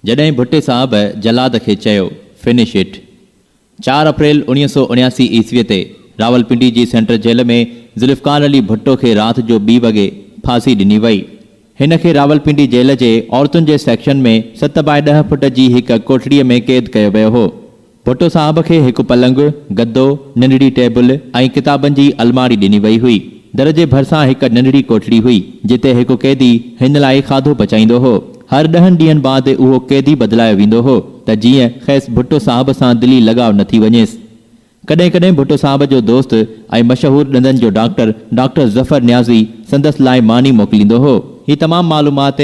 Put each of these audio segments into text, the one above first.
جڏهن ڀٽي صاحب جلاد کي چيو، فنش it. چار اپريل 1979 عيسويء تي راولپنڊي جي سينٽرل جيل ۾ ذوالفقار علي ڀٽو کي رات جو ٻي وڳي ڦاسي ڏني وئي. هن کي راولپنڊي جيل جي عورتن جي سيڪشن ۾ ست باء ڏهه فٽ جي هڪ ڪوٺڙيء ۾ قيد ڪيو ويو هو. ڀٽو صاحب کي هڪ پلنگ، گدو، ننڍڙي ٽيبل ۽ ڪتابن جي الماڙي ڏني وئي هئي. در جي ڀرسان هڪ ننڍڙي ڪوٺڙي هئي، جتي هڪ قيدي هن لاء کاڌو پچائيندو هو. هر ڏهن ڏينهن بعد اهو قيدي بدلايو ويندو هو ته جيئن کيس ڀٽو صاحب سان دلي لڳاء نه ٿي وڃيس. ڪڏهن ڪڏهن ڀٽو صاحب جو دوست ۽ مشهور ڏندن جو ڊاڪٽر، ڊاڪٽر ظفر نيازي سندس لاء ماني موڪليندو هو. هي تمام معلومات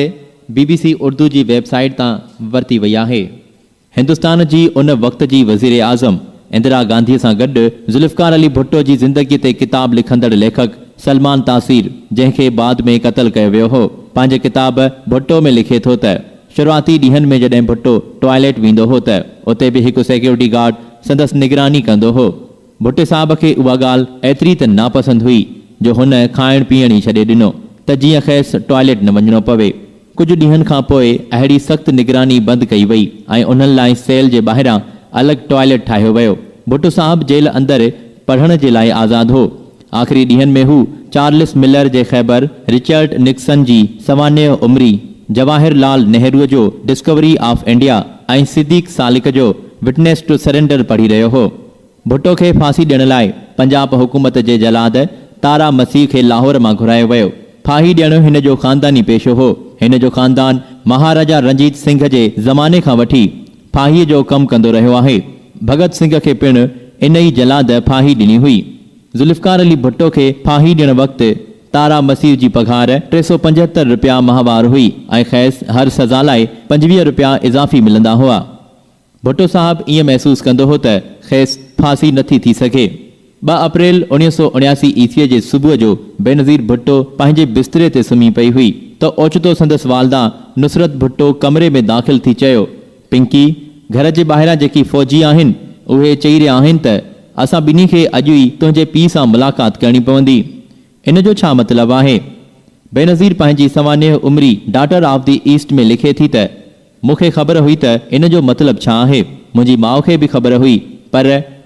بي بي سي اردو جي ويب سائيٽ تان ورتي وئي آهي. هندستان جي ان وقت جي وزيراعظم اندرا گانڌيء سان گڏ ذوالفقار علي ڀٽو جي زندگيء تي ڪتاب لکندڙ ليکڪ سلمان تاثير، جنهن کي بعد ۾ قتل ڪيو ويو هو، پنهنجي ڪتاب ڀٽو ۾ لکي ٿو ته، شروعاتي ڏينهن ۾ جڏهن ڀٽو ٽوائليٽ ويندو هو ته اتي به هڪ سيڪيورٽي گارڊ سندس نگراني ڪندو هو. ڀٽي صاحب کي اها ڳالهه ايتري ته ناپسند هئي جو هن کائڻ پيئڻ ئي ڇڏي ڏنو ته جيئن کيس ٽوائليٽ نه وڃڻو پوي. ڪجهه ڏينهن کان پوء اهڙي سخت نگراني بند ڪئي وئي ۽ انهن لاء سيل جي ٻاهران الڳ ٽوائليٽ ٺاهيو ويو. ڀٽو صاحب جيل اندر پڙهڻ جي لاء آزاد هو. آخري ڏينهن ۾ هو چارلس ملر جي خيبر، رچرڊ نڪسن جي سوانح عمري، جواهر لال نهروء جو ڊسڪوري آف انڊيا ۽ صديق سالڪ جو وٽنيس ٽو سرينڊر پڙهي رهيو هو. ڀٽو کي ڦاسي ڏيڻ لاء پنجاب حڪومت جي جلاد تارا مسيح کي لاهور مان گهرايو ويو. ڦاهي ڏيڻ هن جو خانداني پيشو هو. هن جو خاندان مهاراجا رنجيت سنگهه جي زماني کان وٺي ڦاهيء جو ڪم ڪندو رهيو آهي. ڀڳت سنگهه کي پڻ ان ئي جلاد ڦاهي ڏني هئي. ذوالفقار علي ڀٽو کي ڦاهي ڏيڻ وقت تارا مسيح جي پگهار 375 رپيا ماهوار هئي ۽ کيس هر سزا لاء 25 رپيا اضافي ملندا هئا. ڀٽو صاحب ائين محسوس ڪندو هو ته کيس ڦاسي نه ٿي ٿي سگهي. 2 اپريل 1979 عيسويء جي صبح جو بينظير ڀٽو پنهنجي بستري تي سمهي پئي هئي ته اوچتو سندس والده نصرت ڀٽو ڪمري ۾ داخل ٿي چيو، پنڪي، گهر جي ٻاهران جيڪي فوجي آهن، اهي چئي رهيا آهن ته اسان ٻنهي کي اڄ ئي تنهنجي پيء سان ملاقات ڪرڻي پوندي. ان جو ڇا مطلب آهي؟ بينظير پنهنجي سوانح عمري ڊاٽر آف the east ۾ لکي ٿي ته. مون کي خبر هئي ته ان جو مطلب ڇا آهي. منهنجي ماء کي به خبر هئي، پر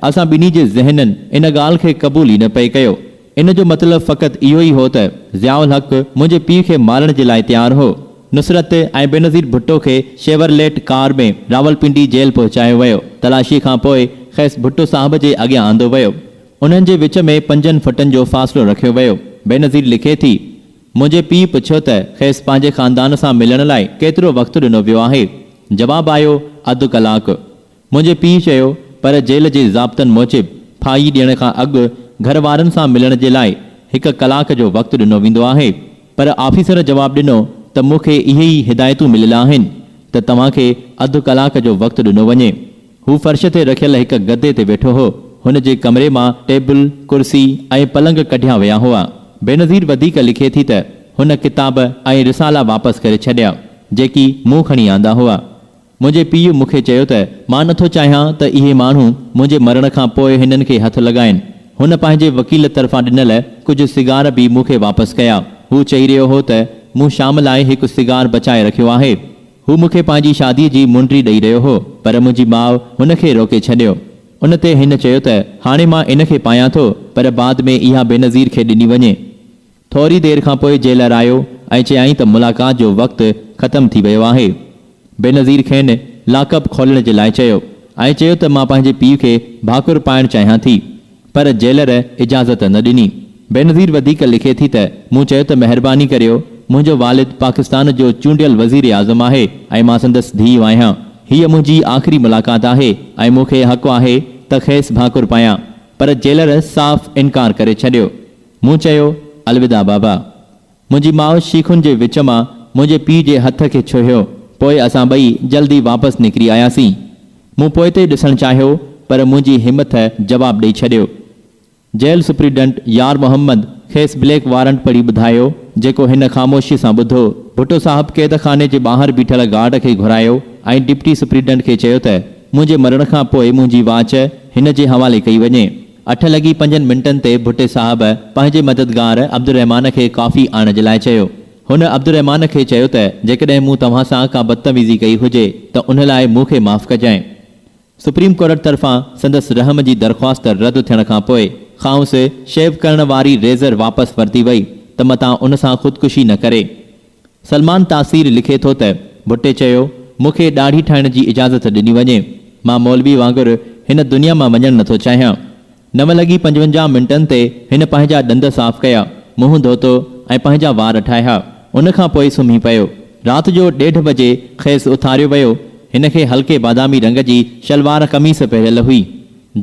اسان ٻنهي جي ذهنن ان ڳالهه کي قبول ئي نه پئي ڪيو. ان جو مطلب فقط اهو ئي هو ته ضياء الحق منهنجي پيء کي مارڻ جي لاء تيار هو. نصرت ۽ بينظير ڀٽو کي شيورليٽ ڪار ۾ راولپنڊي جيل پهچايو ويو. تلاشيء کان پوء کيس ڀٽو صاحب جي اڳيان آندو ويو. انهن جي وچ ۾ پنجن فٽن جو فاصلو رکيو ويو. بينظير لکي ٿي. منهنجي پيء پڇيو ته کيس پنهنجي خاندان سان ملڻ لاء ڪيترو وقت ڏنو ويو آهي؟ جواب آيو، اڌ ڪلاڪ. منهنجي پيء چيو، پر جيل جي ضابطن موجب ڦاهي ڏيڻ کان اڳ گهر وارن سان ملڻ جي لاء هڪ ڪلاڪ جو وقت ڏنو ويندو آهي. پر آفيسر جواب ڏنو ته مون کي اهي ئي هدايتون مليل آهن ته توهان کي اڌ ڪلاڪ جو وقت ڏنو وڃي. هو فرش تي رکيل هڪ گدي تي ويٺو هو. هن جي ڪمري مان ٽيبل، ڪرسي ۽ پلنگ ڪڍيا ويا هئا. بينظير وڌيڪ لکي ٿي ته هن ڪتاب ۽ رسالا واپس ڪري ڇڏيا، جيڪي مون کڻي آندا هئا. منهنجي پيء مون کي چيو ته مان نٿو چاهيان ته اهي ماڻهو منهنجي مرڻ کان پوء هنن کي هٿ لڳائين. هن پنهنجي وڪيل طرفان ڏنل ڪجهه سگار به مون کي واپس ڪيا. هو چئي رهيو هو ته مون شام لاء هڪ سگار بچائي رکيو آهي. هو مون کي پنهنجي شاديء جي منڊي ڏئي رهيو هو، پر منهنجي ماء هن کي روڪي ڇڏيو. ان تي هن چيو ته هاڻي مان ان کي پايان ٿو، پر بعد ۾ اها بينظير کي ڏني وڃي. ٿوري دير کان پوء جيلر آيو ۽ چيائين ته ملاقات جو وقت ختم ٿي ويو آهي. بينظير کين لاڪ اپ کولڻ جي لاء چيو ۽ چيو ته مان پنهنجي پيء کي ڀاڪر پائڻ چاهيان ٿي. پر جيلر اجازت نه ڏني. بينظير وڌيڪ لکي ٿي ته مون چيو ته مهرباني ڪريو، منهنجو والد پاڪستان جو چونڊيل وزيراعظم آهي ۽ مان سندس ڌيء آهيان. هيء منهنجي آخري ملاقات آهي ۽ مون کي حق آهي ته کيس ڀاڪر پايان. پر جيلر صاف انڪار ڪري ڇڏيو. مون چيو، الوداع بابا. منهنجي ماء شيخن جي وچ مان منهنجي پيء جي هٿ کي ڇهيو. پوء اسان ٻئي جلدي واپس نڪري آياسين. مون پوئتي ڏسڻ چاهيو پر منهنجي همٿ جواب ڏئي ڇڏيو. جيل سپريڊنٽ يار محمد کيس بليڪ وارنٽ پڙهي ٻڌايو، جيڪو هن خاموشيء سان ٻڌو. ڀٽو صاحب قيد خاني جي ٻاهر بيٺل گارڊ کي گهرايو ۽ ڊپٽي سپريڊنٽ کي چيو ته منهنجي مرڻ کان پوء منهنجي واچ هن جي حوالي ڪئي وڃي. اٺ لڳي پنجن منٽن تي ڀٽي صاحب پنهنجي مددگار عبدالرحمان کي ڪافي آڻڻ جي لاء چيو. هن عبدالرحمان کي چيو ته جيڪڏهن مون توهان سان ڪا بدتميزي ڪئي هجي ته ان لاء مون کي معاف ڪجانء. سپريم ڪورٽ طرفان سندس رحم جي درخواست رد ٿيڻ کان پوء کانئس شيو ڪرڻ واري ريزر واپس ورتي وئي ته متان ان سان خودڪشي نه ڪري. سلمان تاثير لکي ٿو ته ڀٽي چيو، مون کي ڏاڙهي ٺاهڻ جي اجازت ڏني وڃي، مان مولوي وانگر هن دنيا مان وڃڻ نٿو چاهيان. 9:55 تي هن پنهنجا ڏند صاف ڪيا، منهن ڌوتو ۽ پنهنجا وار ٺاهيا. ان کان پوء سمهي پيو. رات جو ڏيڍ بجي کيس اٿاريو ويو. هن کي هلڪي بادامي رنگ جي شلوار قميص پهريل هئي.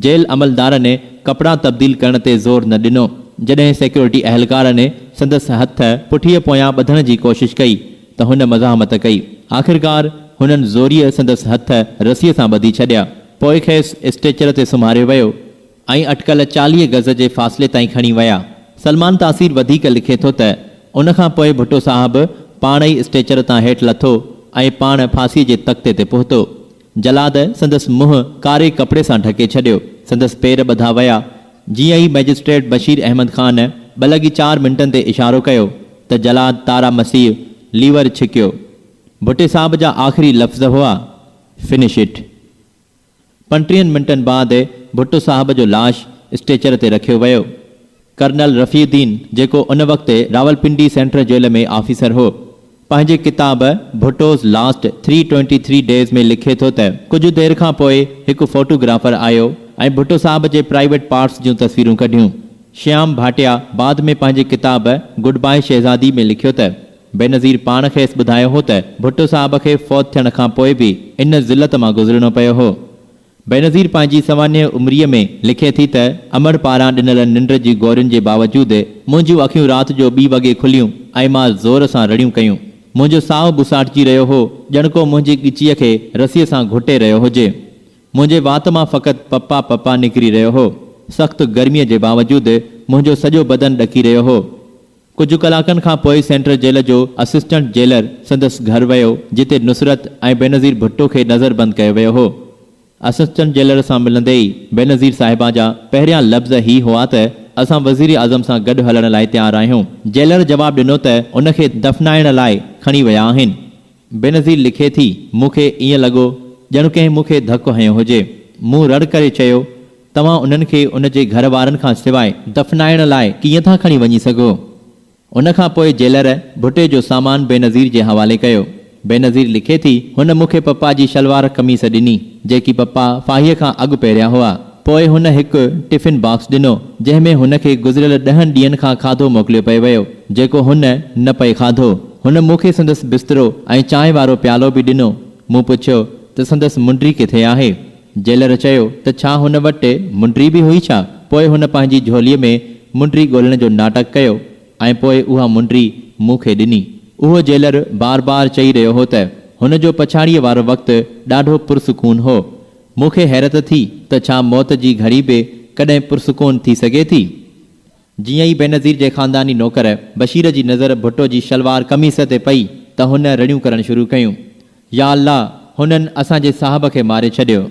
جيل عملدارن ڪپڙا تبديل ڪرڻ تي زور نه ڏنو. جڏهن سيڪيورٽي اهلڪارن سندس هٿ پٺيء پويان ٻڌڻ جي ڪوشش ڪئي ته هن مزاحمت ڪئي. آخرڪار هنن زوريء سندس هٿ رسيء سان ٻڌي ڇڏيا. پوء کيس اسٽريچر تي سمهاريو ويو ۽ اٽڪل 40 گز جي فاصلي تائين کڻي ويا. سلمان تاثير وڌيڪ لکي ٿو ته ان کان پوء ڀٽو صاحب پاڻ ئي اسٽريچر تان هيٺ لٿو ۽ پاڻ ڦاسيء جي تختي تي پهتو. جلاد سندس منهن ڪاري ڪپڙي سان ڍڪي ڇڏيو. سندس پير ٻڌا ويا. جيئن ئي مئجسٽريٽ بشير احمد خان 2:04 تي اشارو ڪيو ته جلاد تارا مسيح ليور ڇڪيو. ڀٽي صاحب جا آخري لفظ هئا، Finish it. 35 منٽن بعد ڀٽو صاحب جو لاش اسٽريچر تي رکيو ويو. ڪرنل رفيع الدين جيڪو ان وقت راولپنڊي سينٽرل جيل ۾ آفيسر هو، پنهنجي ڪتاب Bhutto's last three twenty three days ۾ لکي ٿو ته ڪجهه دير کان پوء هڪ فوٽو گرافر آيو ۽ ڀٽو صاحب جي پرائيويٽ پارٽس جون تصويرون ڪڍيون. شيام ڀاٽيا بعد ۾ پنهنجي ڪتاب گڊ باء شهزادي ۾ لکيو ته بينظير پاڻ کيس ٻڌايو هو ته ڀٽو صاحب کي فوت ٿيڻ کان پوء به ان ذلت مان گذرڻو پيو هو. بينظير پنهنجي سوانح عمريء ۾ لکي ٿي ته امڙ پاران ڏنل ننڊ جي گورين جي باوجود منهنجون اکيون رات جو ٻي وڳي کليون ۽ مان زور سان رڙيون ڪيون. منهنجو ساهه ٻوساٽجي رهيو هو، ڄڻ ڪو منهنجي ڳچيء کي رسيء سان گهٽي رهيو هجي. منهنجي وات مان فقط پپا پپا نڪري رهيو هو. سخت گرميء جي باوجود منهنجو سڄو بدن ڏڪي رهيو هو. ڪجهه ڪلاڪن کان پوء سينٽرل جيل جو اسسٽنٽ جيلر سندس گهر ويو، جتي نصرت ۽ بينظير ڀٽو کي نظربند ڪيو ويو هو. اسسٽنٽ جيلر سان ملندي ئي بينظير صاحبه جا پهريان لفظ هي هئا ته اسان وزيراعظم سان گڏ هلڻ لاء تيار آهيون. جيلر جواب ڏنو ته ان کي دفنائڻ لاء کڻي ويا آهن. بينظير لکي ٿي، مون کي ائين لڳو ڄڻ ڪنهن مون کي ڌڪ هنيو هجي. مون رڙ ڪري چيو، توهان انهن کي ان جي گهر وارن کان سواء دفنائڻ لاء ڪيئن ٿا کڻي وڃي سگهو؟ ان کان پوء جيلر ڀٽي جو سامان بينظير جي حوالي ڪيو. بينظير لکي ٿي، هن مون کي پپا جي شلوار قميص ڏني، جيڪي پپا ڦاهيء کان اڳ پهريا هئا. پوء هن هڪ ٽفن باڪس ڏنو، جنهن ۾ هن کي گذريل ڏهن ڏينهن کان کاڌو موڪليو پئي ويو، جيڪو هن نه پئي کاڌو. هن مون کي سندس بسترو ۽ چانهه وارو پيالو به ڏنو. مون پڇيو ته سندس منڊري ڪٿي آهي؟ جيلر چيو ته ڇا هن وٽ منڊري به هئي ڇا؟ پوء هن پنهنجي جهوليء ۾ منڊري ڳولڻ جو ناٽڪ ڪيو ۽ پوء اها منڊري مون کي ڏني. اهو جيلر بار بار چئي رهيو هو ته هن جو پڇاڙيء وارو وقت ڏاڍو پرسڪون هو. مون کي حيرت ٿي ته ڇا موت جي گهڙي به ڪڏهن پرسڪون ٿي سگهي ٿي؟ جيئن ئي بينظير جي خانداني نوڪر بشير جي نظر ڀٽو جي شلوار قميص تي پئي ته هن رڙيون ڪرڻ شروع ڪيون. يا الله! هنن اسان جي صاحب کي ماري ڇڏيو.